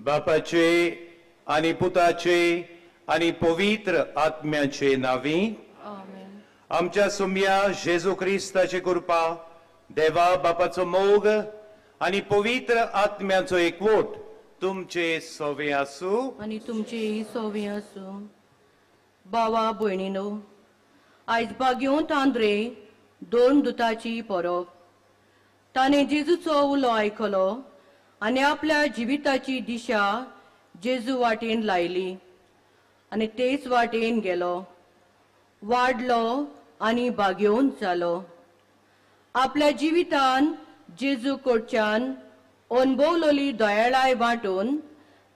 बापाचे आनी पुताचे आनी पवित्र आत्म्याचे नांवी आमेन. आमच्या सुमया जेजू क्रिस्ताची कृपा, देवा बापाचो मोग आनी पवित्र आत्म्याचो एकवट तुमचे सोवे आसूं आनी तुमचीय सोवी आसूं. बावा भयणीनो, आयज बागेवंत आंद्रे दोन दुताची परब. ताणें जेजूचो उलो आयकलो आनी आपल्या जिविताची दिशा जेजू वाटेन लायली आनी तेच वाटेन गेलो, वाडलो आनी बागेवन जालो. आपल्या जिवितान जेजू कडच्यान अणभवलोली दयाळाय वांटून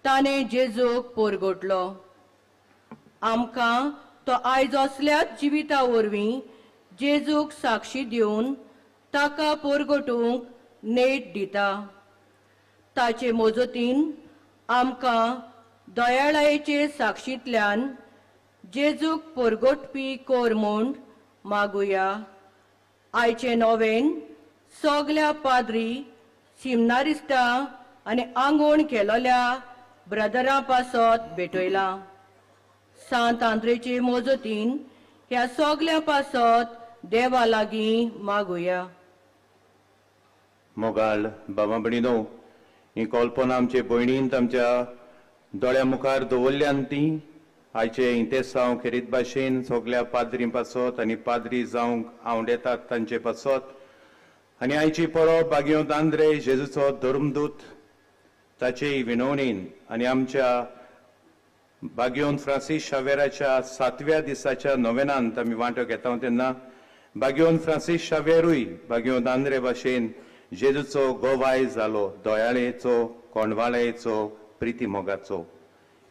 ताणें जेजूक पोरगोटलो. आमकां तो आयज असल्याच जिविता वरवीं जेजूक साक्षी दिवन ताका पोरगोटूंक नेट दिता. ताचे मजतीन आमकां दयाळायेचे साक्षींतल्यान जेजूक पोरगोटपी कोर म्हूण मागुया. आयचे नोवेन सगल्या पाद्री, सिमनारिस्टां आनी आंगवण केलोल्या ब्रदरां पासत भेटयलां. सांत आंद्रेचे मजतीन ह्या सगल्यां पासत देवा लागीं मागुया. मोगाळ बाबा भयणीनो, ही कल्पना आमचे भयणीन आमच्या दोळ्या मुखार दवरल्यान ती आयचे इंतेसांव खेरीत भाशेन सगल्या पाद्रीं पासत आनी पाद्री जावंक आंवडेतात तांचे पासत आनी आयची परब बागेवंत आंद्रे जेजूचो धर्मदूत ताचे विनवणीन आनी आमच्या बागेवंत फ्रांसीस शावेराच्या सातव्या दिसाच्या नोवेनांत आमी वांटो घेता तेन्ना बागेवंत फ्रांसीस शावेरूय बागेवंत आंद्रे भाशेन जेजूचो गोवाय जालो, दयाळेचो, कोंडवाळेचो, प्रिती मोगाचो.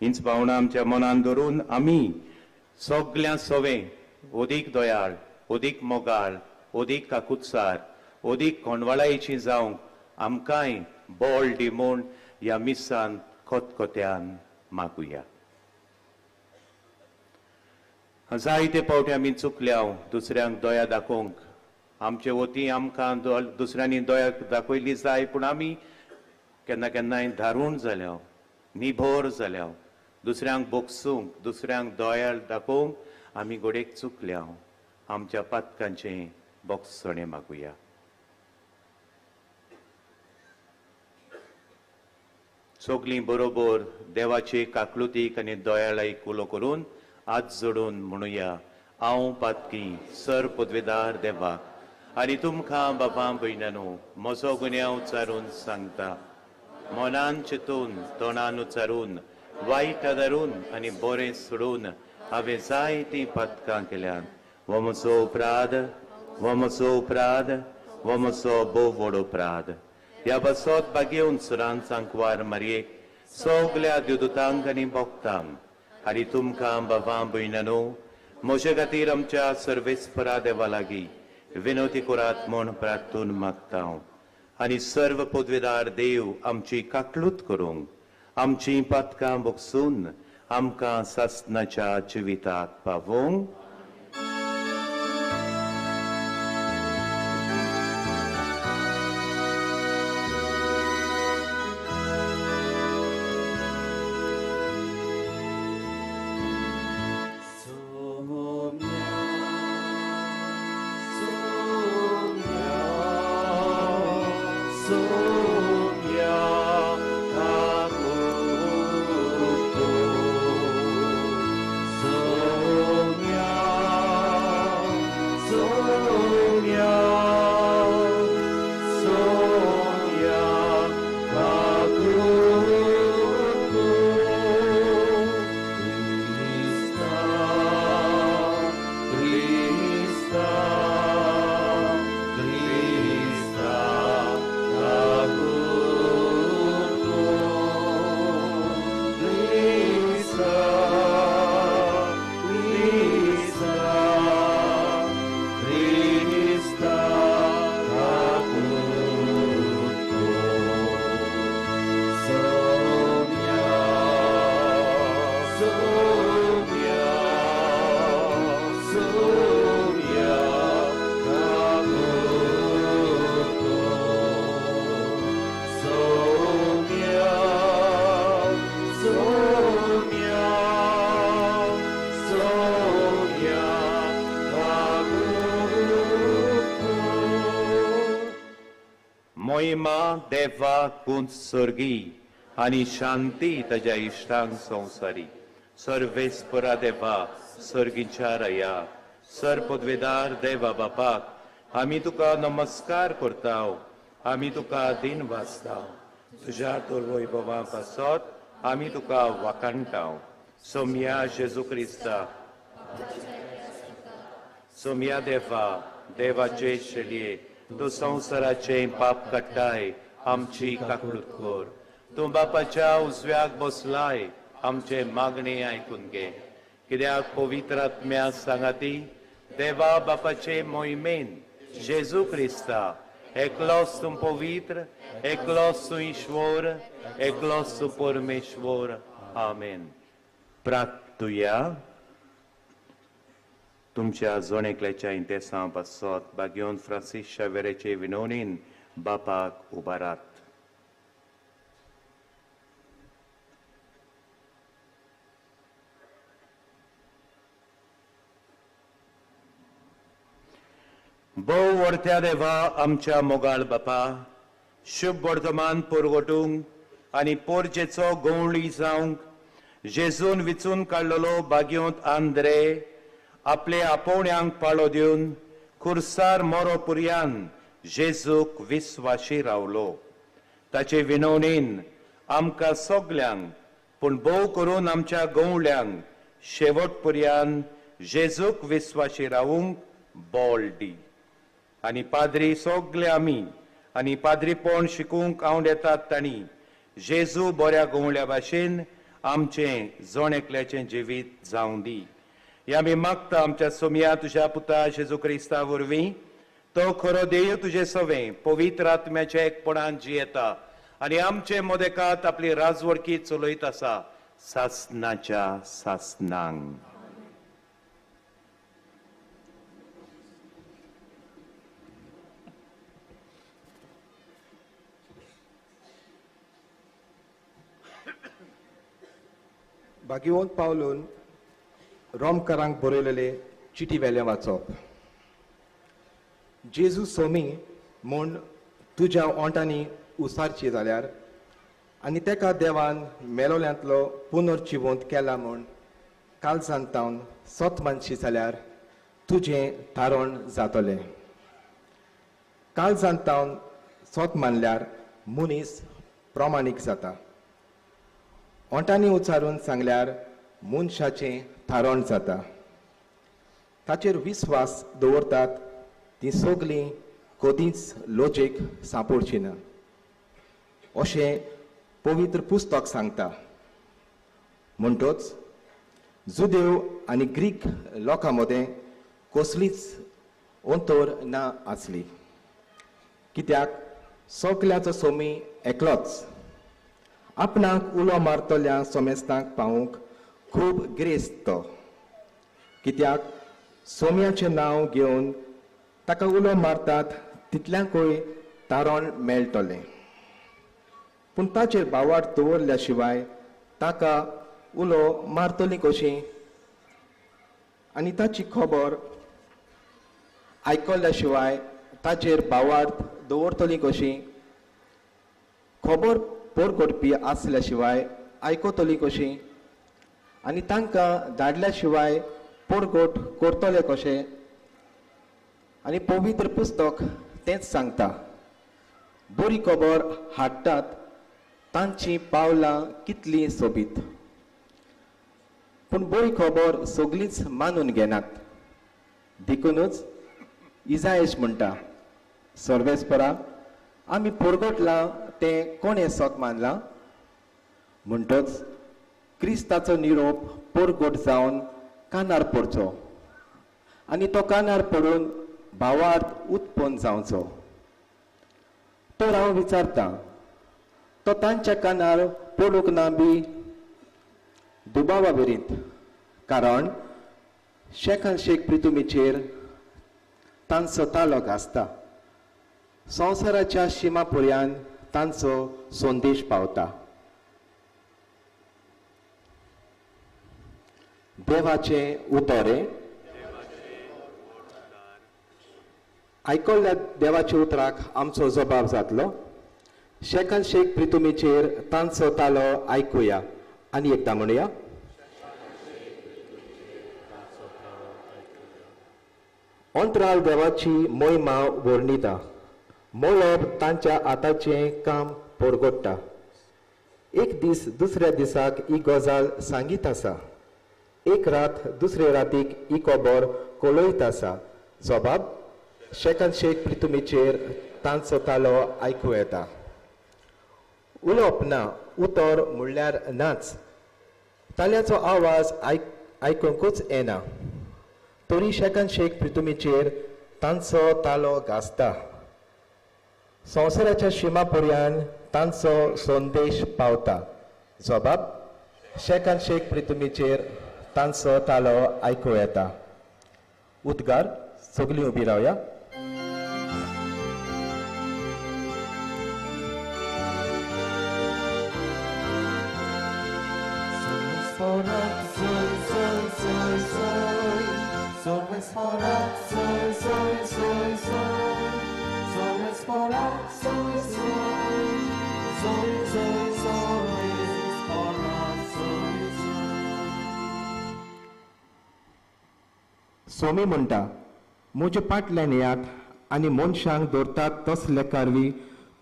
हींच भावनां आमच्या मनान धरून आमी सगल्यां सवे अदीक दयाळ, अदीक मोगाळ, अदीक काकुत्सार, अदीक कोंडवाळायेची जावंक आमकांय बळ दी म्हूण ह्या मिसान खतखत्यान मागुया. जायते पावटी आमी चुकल्या दुसऱ्यांक दया दाखोवंक. आमचे वती आमकां दुसऱ्यांनी दया दाखयली जाय, पूण आमी केन्ना केन्नाय धारूण जाल्या, निभोर जाल्या. दुसऱ्यांक बोगसूंक, दुसऱ्यांक दया दाखोवंक आमी घडयेक चुकल्या. आमच्या पातकांचें बोगसणें मागुया. सगलीं बरोबर देवाचे काकलुतीक आनी दयाळायेक उलो करून हात जोडून म्हणुया, हांव पातकी सर पदवेदार देवाक आनी तुमकां बाबा भयणानो म्हजो गुन्यांव उच्चारून सांगता. मनान चिंतून, तोंडान उच्चारून, वायट आदारून आनी बरें सोडून हांवें जायतीं पातकां केल्यात. हो म्हजो अपराध, हो म्हजो अपराध, हो म्हजो भोव व्हड अपराध. ह्या पासत बागेवन सुरान सांकवार मारयेक, सगल्या देवदूतांक आनी भक्तांक आनी तुमकां बाबा भयणानो म्हजे खातीर आमच्या सर्वेस्परा देवा लागीं विनवती करात म्हूण प्रार्थून मागता हांव. आनी सर्व पदवेदार देव आमची काकलूत करूंक, आमचीं पातकां बोगसून आमकां सासणाच्या जिविताक पावोवंक. Sonia. मोहिमा देवा कुंत सर्गी आनी शांती ताज्या इश्टांक संवसारी. सर्वेस्परा देवा सर्गीच्या रया सर पदवेदार देवा बापाक आमी तुका नमस्कार करताव, आमी तुका दिन वाचताव. तुज्या तोर वैभवा पासत आमी तुका वाखाणटाव. सोमया जेजू क्रिस्ता, सोमया देवा, देवाचे शेलये, तूं संवसाराचें पाप काडटाय, आमची काकळूत कर. तूं बापाच्या उजव्याक बसलाय, आमचे मागणें आयकून घे. कित्याक पवित्र आत्म्या सांगाती देवा बापाचे मोहिमेन जेजू क्रिस्ता एकलोच तूं पवित्र, एकलोच तूं ईश्वर, एकलोच तूं परमेश्वर. आमेन. प्रार्थुया. तुमच्या जण एकल्याच्या इंतेसां पासत बागेवन फ्रांसीस शावेराचे विनवणीन बापाक उबारात. भोव व्हडत्या देवा आमच्या मोगाळ बापा, शुभ वर्तमान पुरवटूंक आनी पोरजेचो गवळी जावंक जेजून विचून काडलेलो बागयोंत आंद्रे आपले आपोवण्यांक पाळो दिवन खुर्सार मोरो पुरयान जेजूक विस्वाशी रावलो. ताचे विनवणेन आमकां सगल्यांक पूण भोव करून आमच्या गवळ्यांक शेवट पुरयान जेजूक विस्वाशी रावूंक बोल दी. आनी पाद्री सगले आमी आनी पाद्रीपण शिकूंक आवड येतात तांणी जेजू बऱ्या गवळ्या भाशेन आमचें जण एकल्याचें जिवीत जावं दी. हे आमी मागता आमच्या सोमया तुज्या पुता जेजू क्रिस्ता वरवीं. तो खरो देव तुजें सवें पवित्र आत्म्याच्या एकपणान जियेता आनी आमचे मदेकात आपली राजवडकी चलयत आसा सासनाच्या सासनांक. भाग्यवंत पावलून रोमकारांक बरयलेले चिटी वेलें वाचप. जेजू सोमी म्हूण तुज्या ओंठांनी उसारची जाल्यार आनी तेका देवान मेलोल्यांतलो पुनर्जिवंत केला म्हूण कालसान तावन सत मानशी जाल्यार तुजें तारण जातलें. कालसान तावन सत मानल्यार मनीस प्रमाणीक जाता. ओंठांनी उच्चारून सांगल्यार मनशाचें थारण जाता. ताचेर विस्वास दवरतात तीं सगलीं कदींच लजेक सांपडची ना अशें पवित्र पुस्तक सांगता. म्हणटच जुदेव आनी ग्रीक लोकां मदें कसलीच अंतर ना आसली, कित्याक सगल्याचो सोमी एकलोच. आपणाक उलो मारतल्या सोमेस्तांक पावूंक खूब ग्रेस्त तो, कित्याक सोम्याचें नांव घेवन ताका उलो मारतात तितल्यांकूय तारण मेळटलें. पूण ताचेर बावाट दवरल्या शिवाय ताका उलो मारतली कशी? आनी ताची खबर आयकल्या शिवाय ताचेर बावाट दवरतली कशी? खबर पोरगोटपी आसल्या शिवाय आयकतली कशी? आनी तांकां धाडल्या शिवाय पोरगोट करतले कशें? आनी पवित्र पुस्तक तेंच सांगता, बरी खबर हाडटात तांचीं पावलां कितलीं सोबीत. पूण बरी खबर सगलींच मानून घेनात. देखूनच इजायश म्हणटा, सर्वेस्परा आमी पोरगोटलां तें कोणें सत मानलां? म्हणटच क्रिस्ताचो निरोप पोरगोट जावन कानार पडचो आनी तो कानार पडून भावार्थ उत्पन्न जावचो. तर हांव विचारतां, तो तांच्या कानार पडूंक ना बी दुबावा बेरीत, कारण शेखान शेख प्रितुमीचेर तांचो तालक आसता. संवसाराच्या शिमा पर्यान तांचो संदेश पावता. देवाचें उतर आयकल्ल्या देवाच्या उतराक आमचो जबाब जातलो. शेकान शेक प्रितुमीचेर तांचो तालो आयकुया आनी एकदां म्हणुया. अंतराल देवाची मोहिमा वर्णिता, मळब तांच्या हाताचें काम परगट्टा. एक दीस दुसऱ्या दिसाक ही गजाल सांगीत आसा, एक रात दुसरे रातीक ही खबर कळयत आसा. जबाब शेकान शेक प्रितुमीचेर तांचो तालो आयकूं येता. उलोवप ना, उतर म्हणल्यार नाच, ताल्याचो आवाज आयकुंकूच येना, तरी शेकान शेक प्रितुमीचेर तांचो तालो गाजता. संवसाराच्या शिमा पर्यान तांचो संदेश पावता. जबाब शेकान शेक प्रितुमीचेर तांचो तालो आयकूं येता. उद्गार सगळीं उबी रावया. स्वामी म्हणटा, म्हजे पाटल्यान येयात आनी मनशांक दवरतात तसले कारवी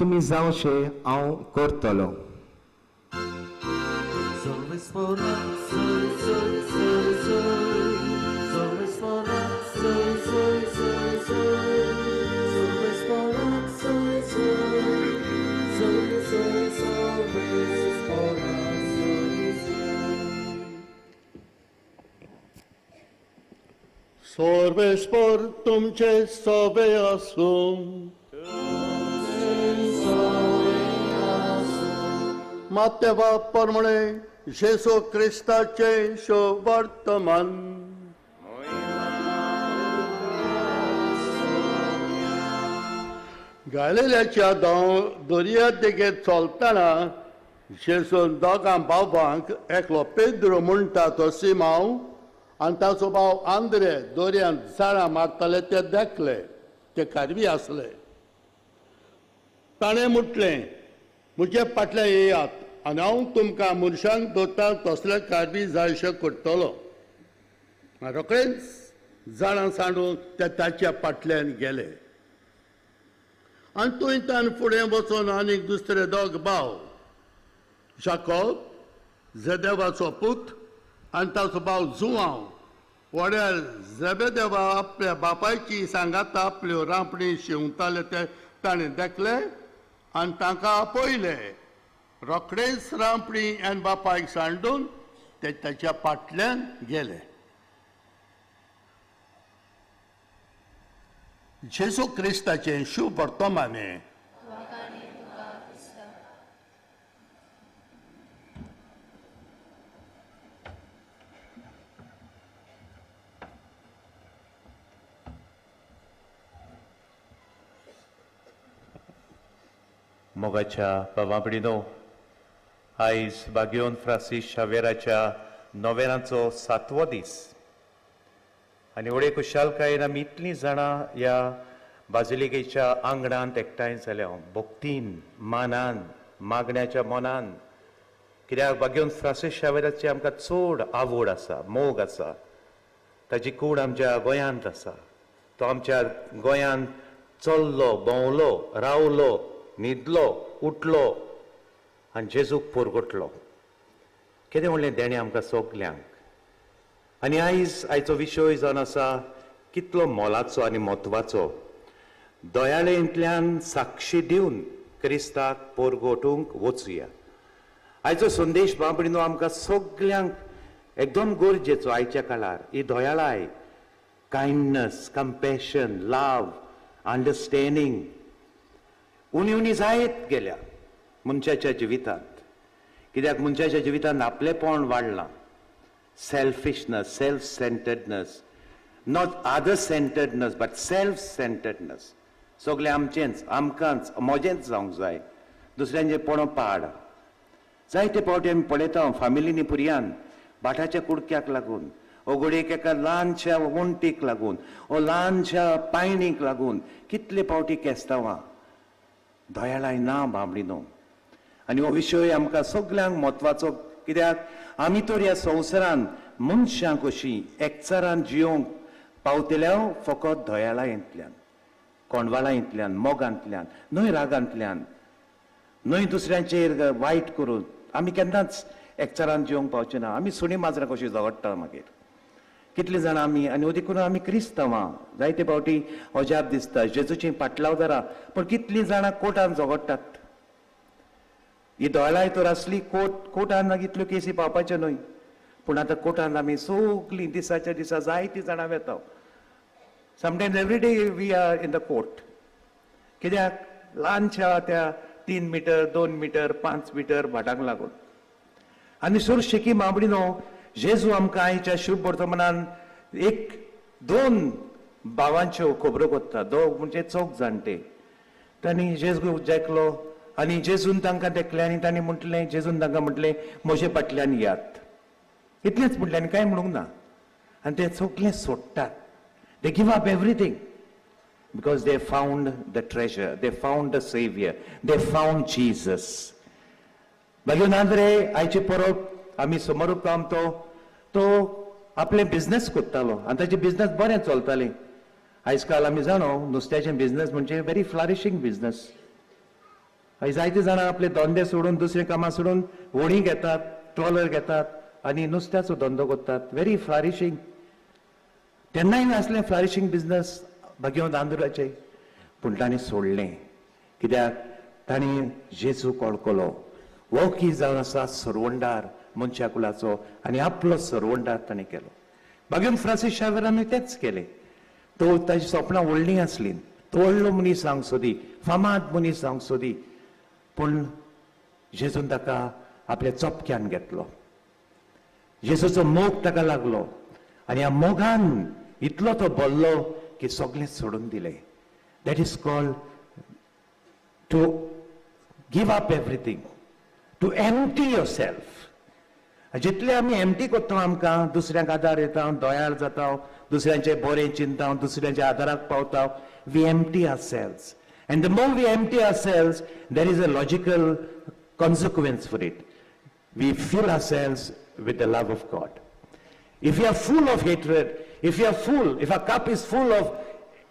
तुमी जावशे हांव करतलो. सर्वेस्पर तुमचे सवे आसूं. मातेवा परमणे जेसू क्रिस्ताचे शुभवर्तमान. गालिलेच्या दर्या देगेर चलतना जेसून दोगां भावांक, एकलो पेद्रो म्हणटा तो सिमांव आनी ताचो भाव आंद्रे, दर्यांत जाळां मारताले ते देखले, ते कारवी आसले. ताणें म्हटलें, म्हजे फाटल्यान येयात आनी हांव तुमकां मनशांक दवरता तसले कारवी जायशे करतलो. रोखडेच जाळां सांडून ते ताच्या फाटल्यान गेले. आनी थंय तान फुडें वचून आनीक दुसरे दोग भाव, जाकोब जेदेवाचो पूत आनी ताचो भाव जुवांव, व्हड्यार जेबेदेवा आपल्या बापायची सांगाता आपल्यो रांपणी शिंवताले ते ताणें देखले आनी तांकां आपयले. रोखडेच रांपणी आनी बापायक सांडून ते ताच्या फाटल्यान गेले. जेजू क्रिस्ताचें शुभ वर्तमान. मोगाच्या बाबांपिडीनो, आयज बागियोन फ्रांसीस शावेराच्या नोवेनाचो सातवो दीस आनी व्हडे खुशालकायेन आमी इतलीं जाणां ह्या बाजिलिकेच्या आंगणांत एकठांय जाल्या, भक्तीन, मानान, मागण्याच्या मनान. कित्याक बागियोन फ्रांसीस शावेराची आमकां चड आवड आसा, मोग आसा. ताची कूड आमच्या गोंयांत आसा. तो आमच्या गोंयांत चल्लो, भोंवलो, रावलो, न्हिदलो, उठलो आनी जेजूक पोरगोटलो. कितें म्हणलें देणें आमकां सगल्यांक. आनी आयज आयचो विशय जावन आसा कितलो मोलाचो आनी म्हत्वाचो, दयाळेंतल्यान साक्षी दिवन क्रिस्ताक पोरगोटूंक वचुया. आयचो संदेश बाबडीनो आमकां सगल्यांक एकदम गरजेचो. आयच्या काळार ही दयाळाय, कायंडनस, कंपॅशन, लव, अंडरस्टँडींग उणी उणी जायत गेल्या मनशाच्या जिवितांत. कित्याक मनशाच्या जिवितांत आपलेपण वाडलां, selfishness, self centredness, not other centredness but self centredness. सगळें आमचेंच, आमकांच, म्हजेंच जावंक जाय, दुसऱ्यांचें पणो पाड. जायते फावटी आमी पळयता फामिलीनी पुरयान भाटाच्या कुडक्याक लागून, ओ घडयेक एका ल्हानशा वण्टीक लागून, ओ ल्हानशा पायणीक लागून कितले फावटी केस्तांवां. दयाळाय ना बाबडीनो. आनी हो विशय आमकां सगल्यांक म्हत्वाचो, कित्याक आमी तर ह्या संवसारान मनशां कशीं एकचारान जियोवंक पावतल्या फकत दयाळायेंतल्यान, कोंडवाळायेंतल्यान, मोगांतल्यान, न्हय रागांतल्यान, न्हय दुसऱ्यांचेर वायट करून. आमी केन्नाच एकचारान जिवंक पावचे ना. आमी सुणी माजरां कशीं झगडटा मागीर कितलीं जाणां आमी. आनी अदीक करून आमी क्रिस्तांवां जायते फावटी अजाप दिसता, जेजूचीं पाटलावदारां, पूण कितलीं जाणां कोर्टान झगडटात. ही दोळाय तर आसली कोर्टान इतल्यो केसी पावपाच्यो न्हय, पूण आतां कोर्टान आमी सगलीं दिसाच्या दिसा जायतीं जाणां वेता. Sometimes every day we are in the court. कित्याक ल्हानशा त्या 3 मिटर, 2 मिटर, 5 मिटर भाटांक लागून. आनी सुरशेकी माबडीनो जेजू आमकां आयच्या शुभ वर्तमानान 1-2 भावांच्यो खबरो करता. दोग म्हणजे चौग जाणटे. तांणी जेजू जेकलो आनी जेजून तांकां देखलें आनी तांणी म्हटलें, जेजून तांकां म्हटलें म्हजे फाटल्यान यात. इतलेंच म्हटलें आनी कांय म्हणूंक ना. आनी ते सगलें सोडटात. They give up everything because they found the treasure, they found the saviour, they found Jesus. मागीर नांद्रे आयचे परब आमी समोर आमतो तो आपले बिजनेस करतालो आनी ताचे बिजनेस बरें चलतालें. आयज काल आमी जाणो नुस्त्याचें बिजनेस म्हणजे व्हेरी फ्लारिशींग बिजनेस. आयज जायते जाणां आपले धंदे सोडून दुसरे कामां सोडून व्हडीं घेतात, ट्रॉलर घेतात आनी नुस्त्याचो धंदो करतात. व्हेरी फ्लारिशींग. तेन्नाय नासलें फ्लारिशींग बिजनेस भाग्यवंत आंदोलनाचें, पूण तांणी सोडलें. कित्याक तांणी जेजू कळकलो हो की जावन आसा सरवंडार मनशा कुलाचो आनी आपलो सरवंडार ताणें केलो. भाग्यवंत फ्रांसीस शावेरानूय तेंच केलें. तो ताजी सपनां व्हडलीं आसलीं, तो व्हडलो मनीस जावंक सोदी, फामाद मनीस जावंक सोदी, पूण जेजून ताका आपल्या चपक्यान घेतलो. जेजूचो मोग ताका लागलो आनी ह्या मोगान इतलो तो बोल्लो की सगळें सोडून दिलें. That is called to give up everything, to empty yourself. जितले आमी एम्प्टी करता आमकां दुसऱ्यांक आदार येता, दयाळ जाता, दुसऱ्यांचें बरें चिंता, दुसऱ्यांच्या आदाराक पावता. We empty ourselves and the more we empty ourselves there is a logical consequence for it. We fill ourselves with the love of God. If you are full of hatred, if you are full, if our cup is full of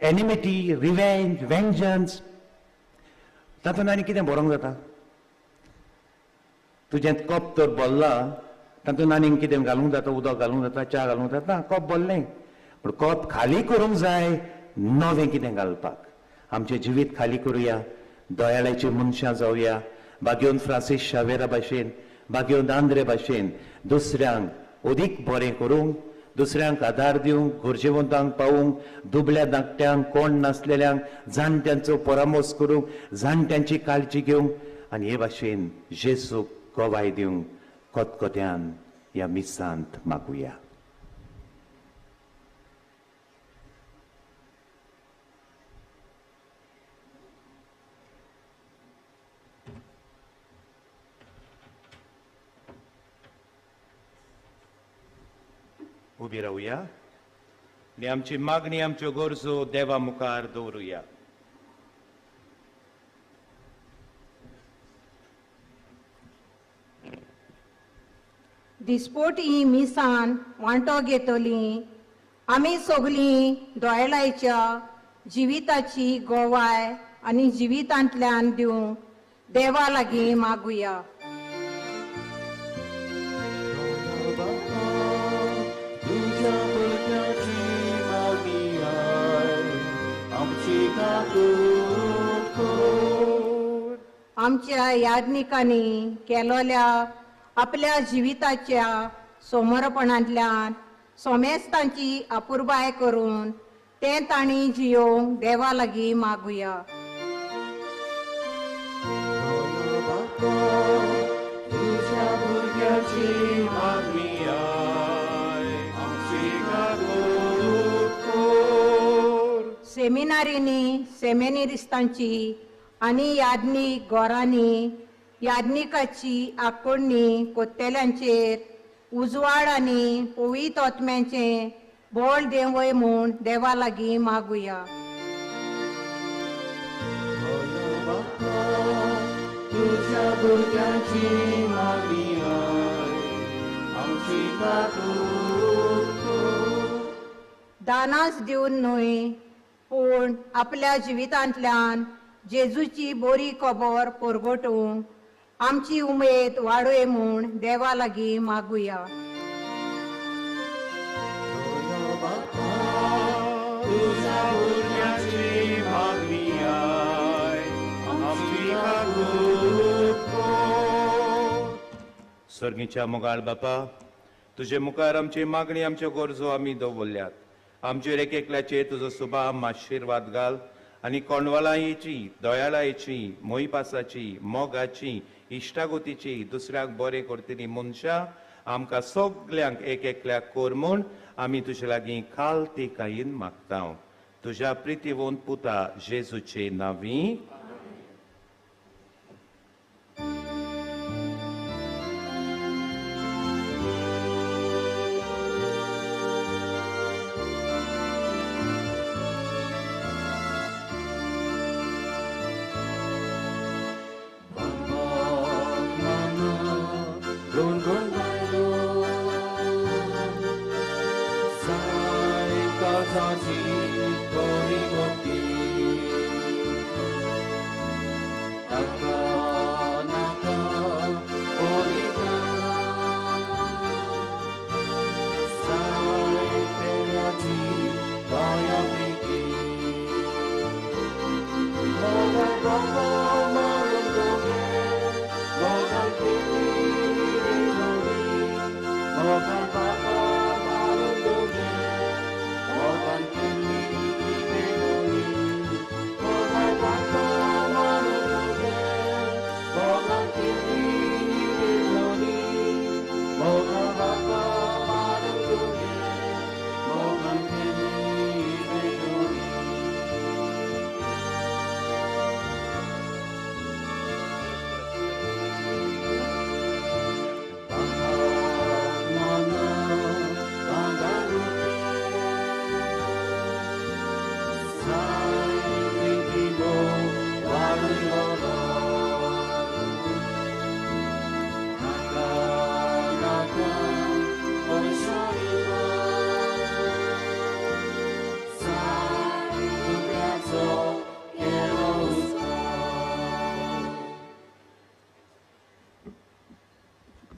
enmity, revenge, vengeance, तातूंत आनी कितें बरोवंक जाता? तुजें cup तर भरला, तातूंत आनीक कितें घालूंक जाता? उदक घालूंक जाता, च्या घालूंक जाता? कप भरलें, पूण कप खाली करूंक जाय नवें कितें घालपाक. आमचें जिवीत खाली करुया, दयाळाचीं मनशां जावया. भाग्यवंत फ्रांसीस शावेरा भाशेन, भाग्यवंत आंद्रे भाशेन दुसऱ्यांक अदीक बरें करूंक, दुसऱ्यांक आदार दिवंक, गरजेवंतांक पावूंक, दुबळ्या धाकट्यांक, कोण नासलेल्यांक, जाणट्यांचो परामर्श करूंक, जाणट्यांची काळजी घेवंक आनी हे भाशेन जेजूक गवाय दिवंक खतखत्यान ह्या मिसांत मागुया. उबी रावया आनी आमची मागणी, आमच्यो गरजो देवा मुखार दवरुया. दिसपोटी मिसान वांटो घेतली आमी सगलीं दोयलायच्या जिविताची गोवाय आनी जिवितांतल्यान दिवंक देवा लागीं मागुया. आमच्या याज्ञिकांनी केलोल्या आपल्या जिविताच्या समर्पणांतल्यान सोमेस्तांची अपुरबाय करून तें तांणी जियोवंक देवा लागीं मागुया. सेमिनारींनी सेमिनारिस्तांची आनी याज्ञीक गोरांनी याज्ञिकाची आकोडणी कोत्तेल्यांचेर उजवाड आनी पवित्र आत्म्याचें बोळ देंवय म्हूण देवा लागीं मागुया. तुज्या भुरग्यांची मागणी आयक, आमची काकूट कर. दानाच दिवन न्हय पूण आपल्या जिवितांतल्यान जेजूची बोरी खबर परगटूंक आमची उमेद वाडोय म्हूण देवा लागीं मागुया. तुज्या भुरग्यांची मागणी आयक, आमची काकूट कर. सर्गीच्या मोगाळ बापा, तुजे मुखार आमची मागणी, आमच्यो गरजो आमी दवरल्यात. आमचेर एक एकल्याचेर तुजो सुभाम आशिर्वाद घाल आनी कोंडवालायेची, दयाळायेची, मोहिपासाची, मोगाची, इश्टागतीची, दुसऱ्याक बरें करतली मनशां आमकां सगल्यांक एक एकल्याक कर म्हूण आमी तुजे लागीं खाल तिकायेन मागता, तुज्या प्रितीवंत पुता जेजूचे नांवी.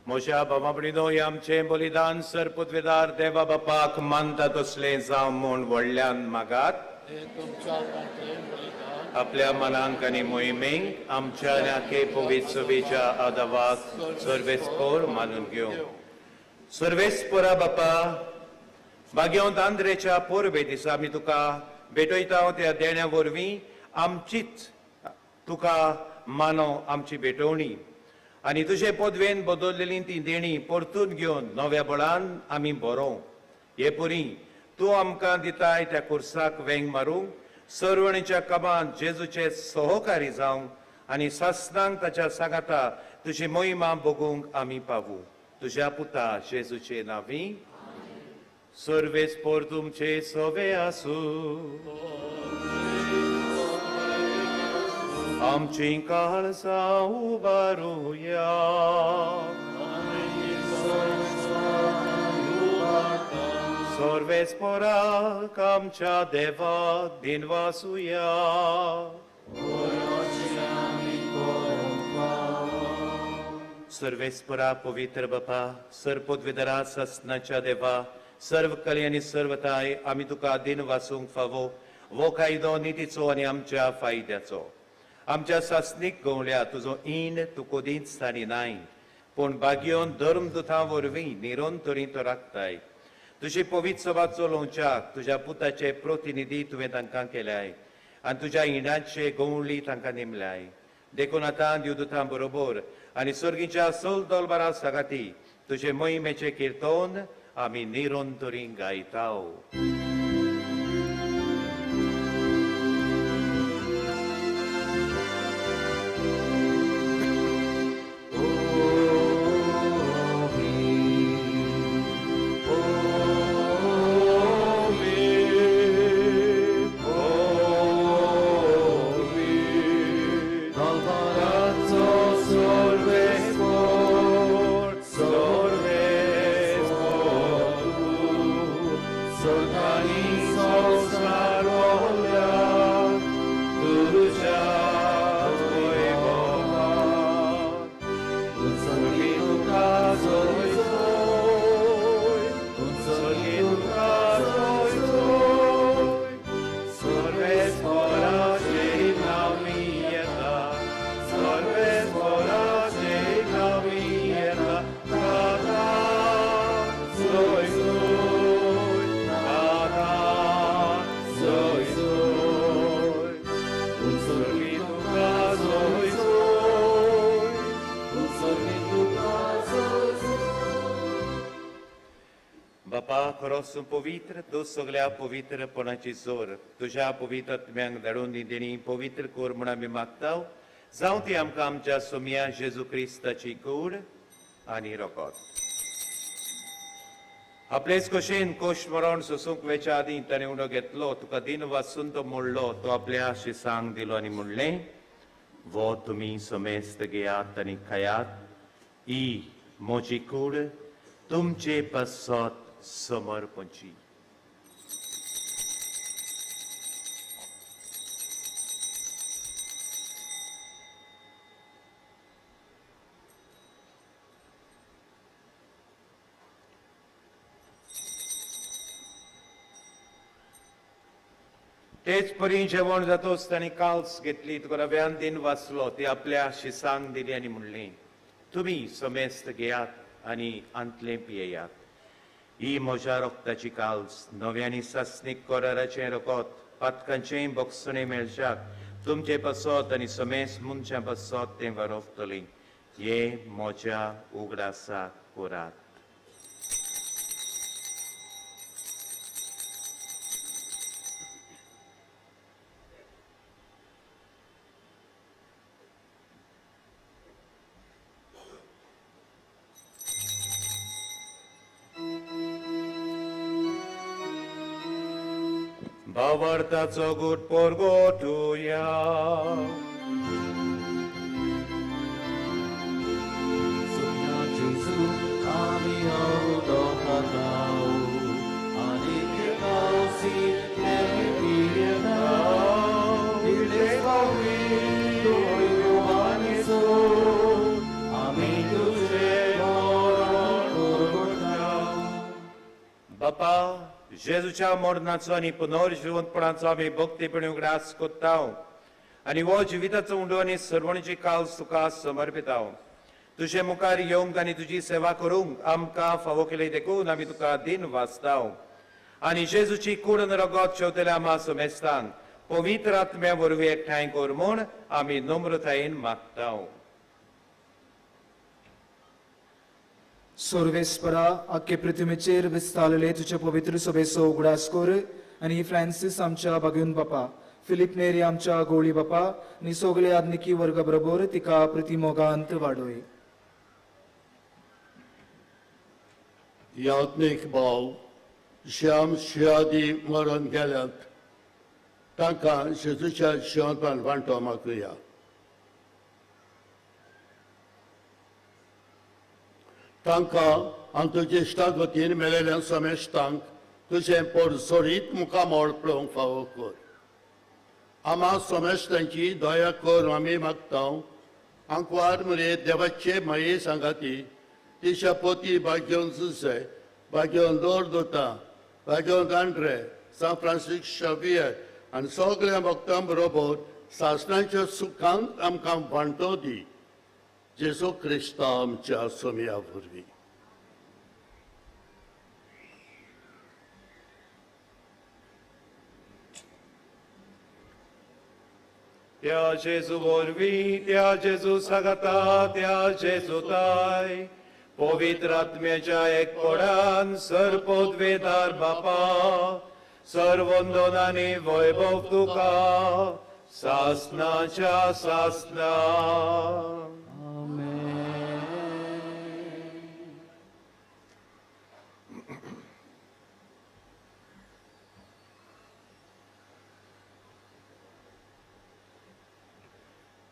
म्हज्या बाबा भयणीनो, हें आमचें बलिदान सरपुतवेदार देवा बापाक मानता तसलें जावं म्हूण व्हडल्यान मागात. आपल्या मनांक आनी मोहिमेक आमच्या आनी पवित्र सभेच्या आदावाक सर्वेस्पोर मानून घेवं. सर्वेस्पोरा बापा, भाग्यवंत आंद्रेच्या पोरबे दिसा आमी तुका भेटयता त्या देण्या वरवीं आमचीच तुका मानो आमची भेटवणी आनी तुजे पदवेन बदललेली ती देणी परतून घेवन नव्या बळान आमी बरोवं. हे पुरी तूं आमकां दिताय त्या कुर्साक वेंग मारूंक, सर्वणीच्या कामांत जेजूचे सहकारी जावंक आनी सासनांक ताच्या सांगाता तुजी मोहिमा भोगूंक आमी पावूं. तुज्या पुता जेजूचे नांवी. सर्वेस्पोर तुमचे सवे आसूं. आमची काळजां उबारुया. सर्वेस्पोराक आमच्या देवाक दिनवासुया. सर्वेस्पोरा पवित्र बापा, सरपोतवेदरा ससनाच्या देवा, सर्व कली आनी सर्वताय आमी तुका दिनवासूंक फावो वो कायदो नितीचो आनी आमच्या फायद्याचो. आमच्या सासणीक गवल्या तुजो ईण तूं कदींच ताणी नाय, पूण भाग्योन धर्मदुतां वरवीं निरंतरी तो राखताय. तुजी पवित्र सभा चलोवच्याक तुज्या पुताचे प्रतिनिधी तुवें तांकां केल्याय आनी तुज्या इणाचे गवळी तांकां नेमल्याय. देखून आतां देवदुतां बरोबर आनी सर्गीच्या सल दलबारा सांगाती तुजे मोहिमेचें किर्तन आमी निरंतरी गायताव. Alvarazzo. बापा खरोच तूं पवित्र, तूं सगल्या पवित्रपणाची जोर, तुज्या पवित्र आत्म्यांक धाडून ही देणी पवित्र कर म्हूण आमी मागता. जावं ती आमकां आमच्या सोमया जेजू क्रिस्ताची कूड आनी रोकोत. आपलेच कशेन कोश मरण सोसूंक वेच्या आदीं ताणें उणो घेतलो, तुका दिन वाचून तो मोडलो, तो आपल्या शिसांक दिलो आनी म्हणलें, वो तुमी समेस्त घेयात आनी खायात, ही म्हजी कूड तुमचे पासत समर्पणची. तेच परी जेवण जातोच ताणें काल्स घेतली, तुका रव्यान दिन वाचलो, ती आपल्या शिसांक दिली आनी म्हणली, तुमी समेस्त घेयात आनी आंतलें पियेयात, ही म्हज्या रोगताची काल्स नव्यानी सासणीक कराराचें रगत, पातकांचें बक्षणें मेळच्याक तुमचे पासत आनी समेस्त मनशां पासत तें वरवतलें. हें म्हज्या उगडासाक करात. भावार्थाचो गूट परगटुया. सुन्या जेजू आमी उदक खाताव आनी कावसी पियेताव, आमी तुजें मरण परगटाव. बापा, जेजूच्या मरणाचो आनी पुनर्जिवंतपणाचो आमी भक्तीपणी उगडास कोत्ता आनी हो जिविताचो उंडो आनी सर्वणीची काल्स तुका समर्पिता. तुजे मुखार येवंक आनी तुजी सेवा करूंक आमकां फावो केली देखून आमी तुका दिन वाचता आनी जेजूची कूड आनी रगत शेवतल्या आमा समेस्तांक पवित्र आत्म्या वरवीं एकठांय कर म्हूण आमी नम्रतायेन मागता. सर्वेस्परा, आख्खे पृथ्वीचेर विस्तारले तुजे पवित्र सभेचो उगडास कर आनी फ्रांसीस आमच्या बागून बापा, फिलीप नेरी आमच्या गोळी बापा आनी सगळे आदनिकी वर्गा बरोबर तिका प्रतिमोगांत वाडोय. याज्ञीक भाव श्याम शियादी मरण गेल्यात तांकां जेजूच्या जिवनपान वांटो मागुया. तांकां आनी तुजे इश्टागतीन मेळिल्ल्या समेस्तांक तुजें पोरसोरीत मुखामळ पळोवंक फावो कर. आमा समेस्तांची दया कर आमी मागता. आंकवार मरे देवाचे माये सांगाती तिच्या पोती भाग्योन सुसे, भाग्योन दोर दोता, भाग्योन आंड्रे, सांत फ्रांसीस शावियर आनी सगळ्या भक्तां बरोबर सासणाच्या सुखांत आमकां वांटो दी. जेजू क्रिस्ता आमच्या सोमया वरवीं. त्या जेजू वरवीं, त्या जेजू सांगाता, त्या जेजू ताय पवित्र आत्म्याच्या एकपणान सर्वपदवेदार बापा, सर्वंदन आनी वैभव तुका सासनाच्या सासना.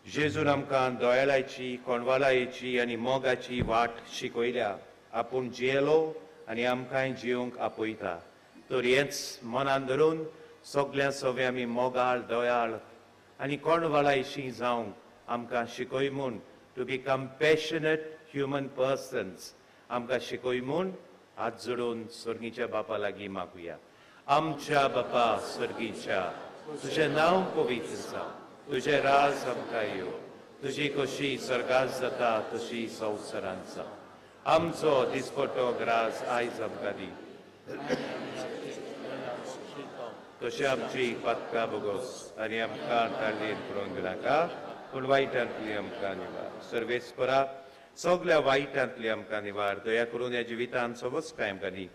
जेजून आमकां दयाळाची, कोणवालायेची आनी मोगाची वाट शिकयल्या. आपूण जियेलो आनी आमकांय जिवंक आपयता. तर हेंच मनान धरून सगळ्या सवे आमी मोगाळ, दयाळ आनी कोणवालायशी जावंक आमकां शिकय म्हूण, to be compassionate human persons आमकां शिकय म्हूण हात जोडून स्वर्गीच्या बापा लागीं मागुया. आमच्या बापा स्वर्गीच्या, तुजें नांव पवित्र जावं, तुजें राज आमकां येवं, तुजी कशी स्वर्गात जाता तशी संवसारांत जावं. आमचो दिसपट्टो ग्रास आयज आमकां दी, तशें आमची पातकां भोगोस आनी आमकां ताळयेन पडोवन दिनाका, पूण वायटांतली आमकां निवार. सर्वेस्परा, सगल्या वायटांतली आमकां निवार. दया करून ह्या जिवितांत सवस कांय आमकां दी,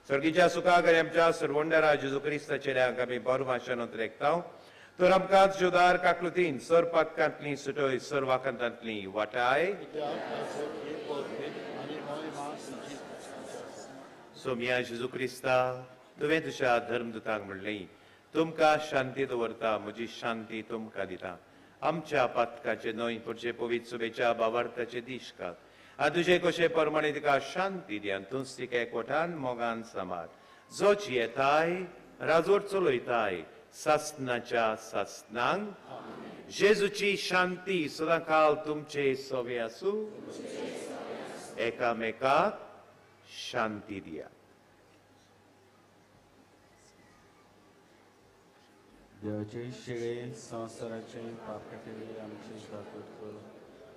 सर्गीच्या सुखाक आनी आमच्या सरवंडरा जेजू क्रिस्ताचेल्याक आमी बरवाशनत रेखता तर आमकां जुदार काकलुतीन सर पातकांतली सुटय सर वाकांतांतली वाटाय. सोमिया जेजू क्रिस्ता, तुवें तुज्या धर्मदूतांक म्हणलें, तुमकां शांती दवरता, म्हजी शांती तुमकां दिता. आमच्या पातकाचे न्हय पुढचे पवित्र सुबेच्या बाबार्थाचे दीश घाल आनी तुजे कशे प्रमाणे तिका शांती दी आनी तूंच तिका एकवटान मोगान सांबाळ, जो जियेताय राजवट चलयताय सासनाच्या सासनांक. जेजूची शांती सदां काल तुमचे सवे आसूं. एकामेकाक शांती दिया. देवाचे शिळे संवसाराचे पाप काडटले आमचे दाखोवत कर.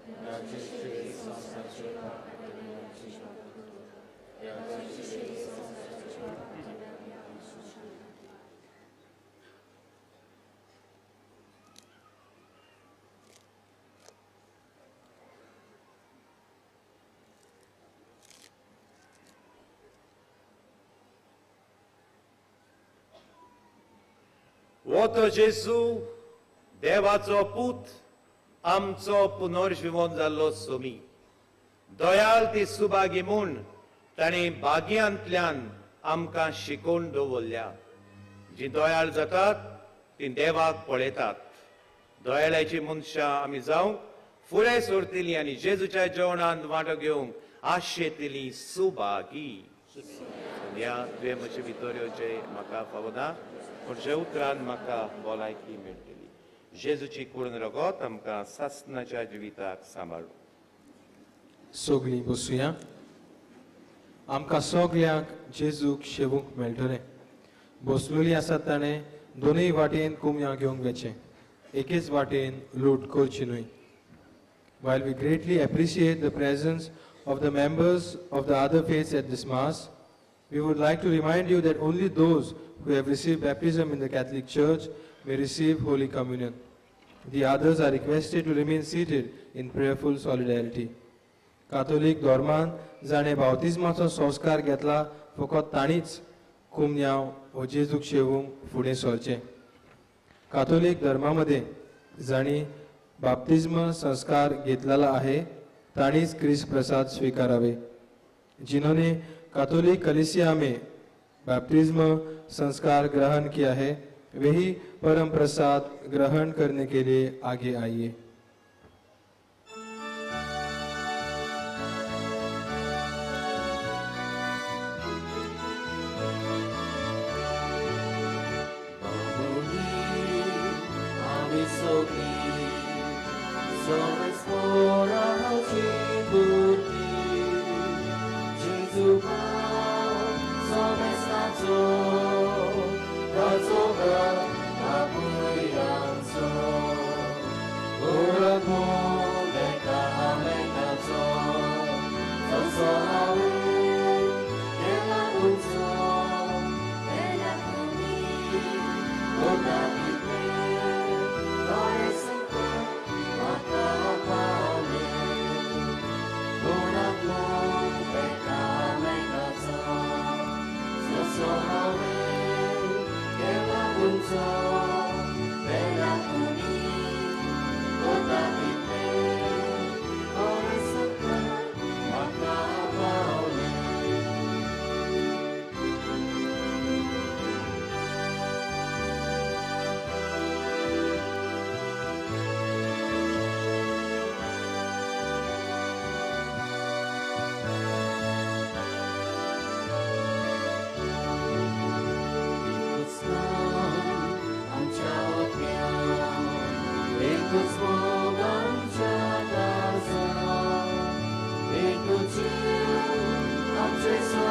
देवाचे शिळे संवसाराचे पाप काडटले आमचे दाखोवत कर. देवाचे शिळे संवसाराचे पाप काडटले आमचे दाखोवत कर. हो तो जेजू देवाचो पूत, आमचो पुनर्जिवन जाल्लो सोमी. दयाल ती सुभागी म्हूण ताणें भाग्यांतल्यान आमकां शिकोवन दवरल्या. जी दयाळ जातात ती देवाक पळयतात. दयाळाची मनशां आमी जावंक फुडें सरतली आनी जेजूच्या जेवणांत वांटो घेवंक आशेतली सुभागी. ह्या तुवें म्हजे भितर येवचें म्हाका फावना, पूण जे उतरान म्हाका भलायकी मेळटली. जेजूची कुडून रगत आमकां सासनाच्या जिविताक सांबाळू. सगळीं बसुया. आमकां सगल्यांक जेजूक शेवूंक मेळटलें. बसलेली आसा ताणें दोनूय वाटेन कुमयां घेवंक वेचें, एकेच वाटेन लूट करची न्हय. While we greatly appreciate the presence of the members of the other faiths at this Mass, we would like to remind you that only those who have received baptism in the Catholic Church may receive Holy Communion. The others are requested to remain seated in prayerful solidarity. Catholic धर्मान जाणें बावतिज्माचो संस्कार घेतला फकत तांणीच कुमन्यांव हो जेजूक शेवूंक फुडें सरचें. कातोलीक धर्मा मदें जांणी बाप्तिज्म संस्कार घेतलेला आहे तांणीच क्रिस्त प्रसाद स्वीकारावे. जिन्होंने कातोलिक कलीसिया में बैप्टिज्म संस्कार ग्रहण किया है वही परम प्रसाद ग्रहण करने के लिए आगे आइए.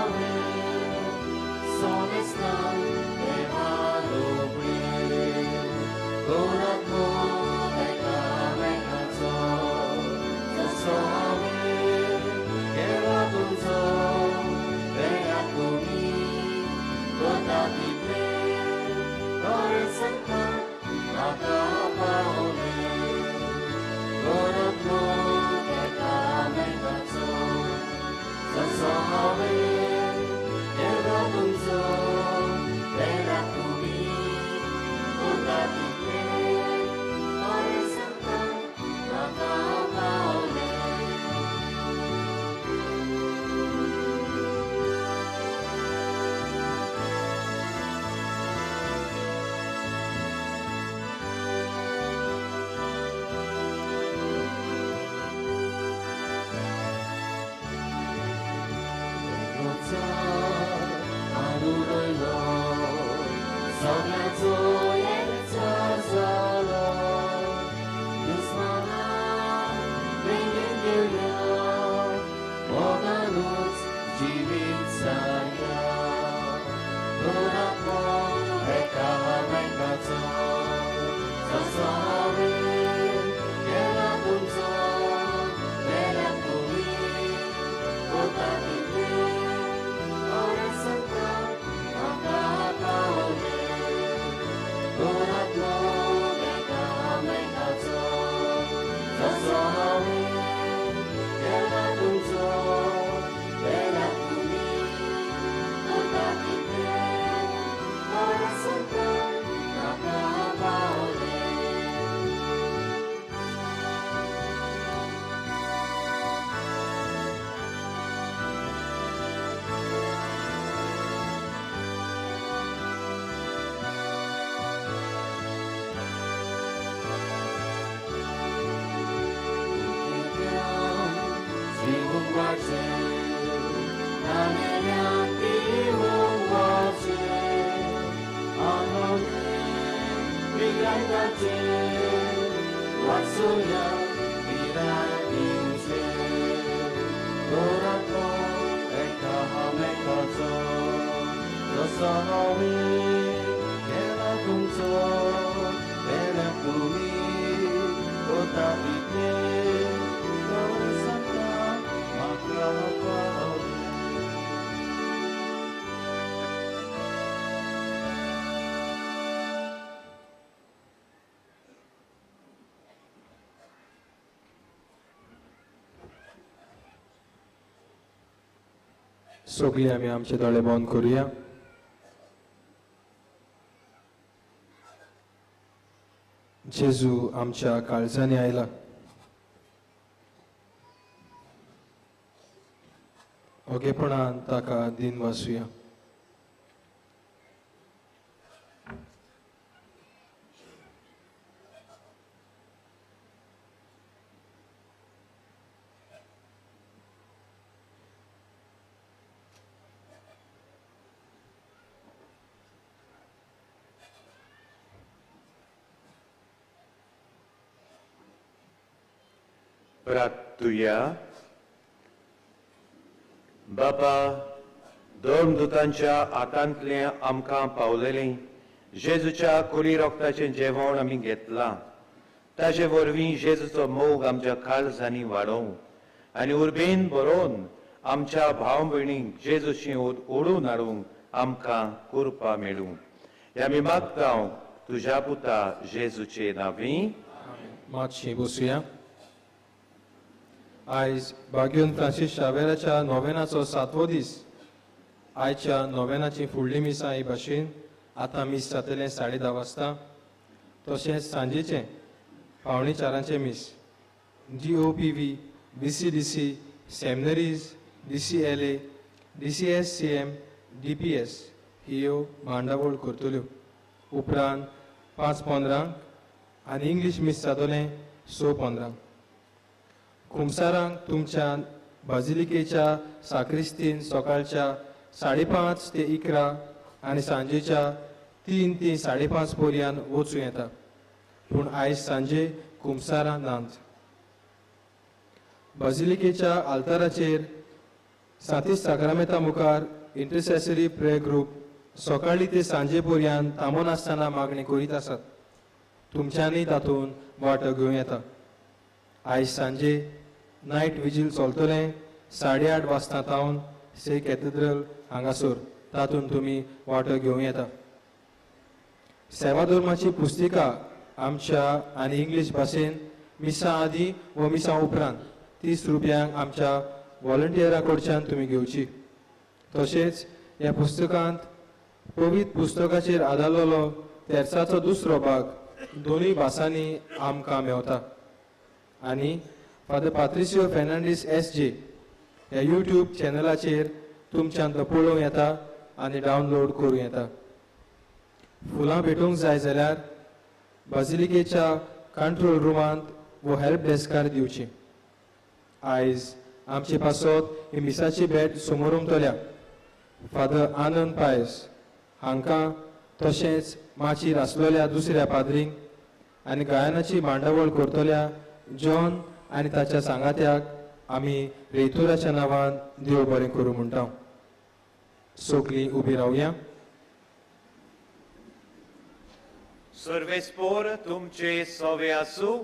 Amen. सगळ्यांचो एकचार जालो दुस्मानाक वेंगेंत घेवया मोगानूच जिवीत सारया दोनात्मो एकामेकाचो जसो हांवें केला तुमचो मेल्याक तुमी कोता तितलें बरें संकट म्हाका पावलें दोनात्मो एकामेकाचो जसो हांवें केला तुमचो मेल्याक तुमी कोता तितलें बरें संकट म्हाका पावलें. जिवूंक वाचें नामेल्यान पिवूंक वाचें आनंदे पिरायताचें वाचुया पिराय दिवचें दोनात्मो एकामेकाचो जसो हांवें केला तुमचो मेल्याक तुमी कोता तितलें बरें संकट म्हाका पावलें. सगळीं आमी आमचे दोळे बंद करुया. जेजू आमच्या काळजांनी आयला. ओगेपणान ताका दिन वासुया. प्रार्थुया. बाबा, धर्मदूतांच्या हातांतलें आमकां पावलेलें जेजूच्या कुडी रोगताचें जेवण आमी घेतलां, ताजे वरवीं जेजूचो मोग आमच्या काळजांनी वाडोवं आनी उर्बेन बरोवन आमच्या भाव भयणींक जेजूशी ओडून हाडूंक आमकां कृपा मेळूं. ह्या आमी मागता तुज्या पुता जेजूचे नांवी. मातशी बसुया. आयज बाग्यून फ्रांसीस शावेराच्या नोवेनाचो सातवो दीस. आयच्या नोवेनाची फुडली मिसां ही भाशेन आतां मीस जातलें 10:30 वाजता, तशेंच सांजेचें 3:45 मीस DOPV, BCDC, seminaries, DCLA, DCSCM, DPS ह्यो मांडावळ करतल्यो. उपरांत 5:15 आनी इंग्लीश मीस जातलें 6:15. कुमसारांक तुमच्या बाजिलिकेच्या साक्रिस्तीन सकाळच्या 5:30 ते 11 आनी सांजेच्या 3 ते 5:30 पर्यंत वचूं येता, पूण आयज सांजे कुमसारां नात. बाजिलिकेच्या आल्ताराचेर सातीस साक्रामेंता मुखार इंटरसेसरी प्रेयर ग्रुप सकाळी ते सांजे पर्यंत थांबनासतना मागणी करीत आसात. तुमच्यांनी तातूंत वांटो घेवं येता. आयज सांजे नायट विजील चलतलें 8:30 वाजता तावन से कॅथेड्रल हांगासर, तातूंत तुमी वांटो घेवं येता. सेवा धर्माची पुस्तिका आमच्या आनी इंग्लीश भाशेन मिसां आदीं व मिसां उपरांत 30 रुपयांक आमच्या वॉलंटियरा कडच्यान तुमी घेवची. तशेंच ह्या पुस्तकांत पवित्र पुस्तकाचेर आदारलेलो तेर्साचो दुसरो भाग दोनूय भासांनी आमकां मेवता. आनी फादर पात्रिसियो फेर्नांडीस SJ ह्या यूट्यूब चॅनलाचेर तुमच्यान तो पळोवं येता आनी डावनलोड करूं येता. फुलां भेटोवंक जाय जाल्यार बाजिलिकेच्या कंट्रोल रुमांत वो हेल्प डेस्कार दिवची. आयज आमचे पासत ही मिसाची भेट समोरमतल्या फादर आनंद पायस हांकां तशेंच माचयेर आसलेल्या दुसऱ्या पाद्रींक आनी गायनाची मांडावळ करतल्या जॉन आनी ताच्या सांगात्याक आमी रेतुराच्या नांवान देव बरें करूं म्हणटा. सगलीं उबी रावया. सर्वेस्पोर तुमचे सोवे आसूं.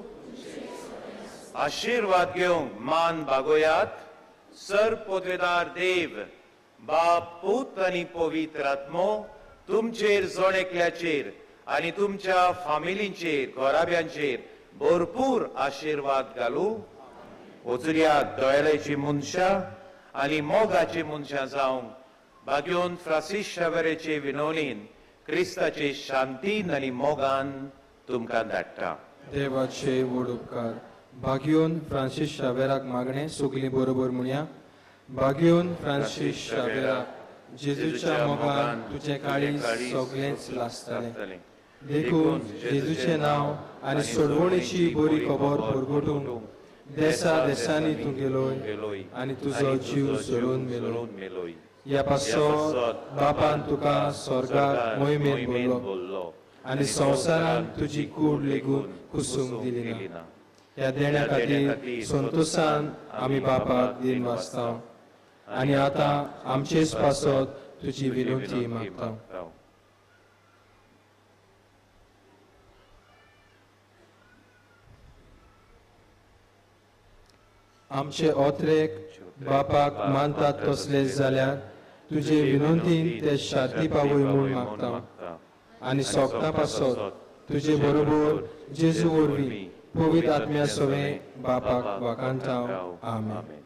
आशिर्वाद घेवंक मान बागोयात. सर पदवेदार देव बाप पूत आनी पवित्र आत्मो तुमचेर जण एकल्याचेर आनी तुमच्या फामिलींचेर घराब्यांचेर भरपूर आशिर्वाद घालूं. वचुया दयाळाची मनशां आनी मोगाची मनशां जावंक भाग्योन फ्रांसीस शावेराचे विनवणीन क्रिस्ताचे शांतीन आनी मोगान तुमकां धाडटा. देवाचे व्हड उपकार. भाग्योन फ्रांसीस शावेराक मागणें सगलीं बरोबर म्हणया. भाग्योन फ्रांसीस शावेराक जेजूच्या मोगान तुजें काळीज सगळेंच लासतालें, देखून जेजूचें नांव आनी सोडवणीची बरी खबर परगटूंक देसा देसांनी तूं गेलोय आनी तुजो जीव सोडून मेलो. ह्या पासत बापान तुका स्वर्गाक मोहिमेन भरलो आनी संवसारान तुजी कूड लेगून कुसूंक दिली ना. ह्या देण्या खातीर संतोशान आमी बापाक दिन वाचता आनी आतां आमचेच पासत तुजी विनंती मागता. आमचे ओत्रेक बापाक मानतात तसले जाल्यार तुजे विनंतीन ते शांती पावय म्हूण मागता आनी सोगता पासत तुजे बरोबर जेजू वरवीं पवित्र आत्म्या सवें बापाक वाखाणता. आमेन.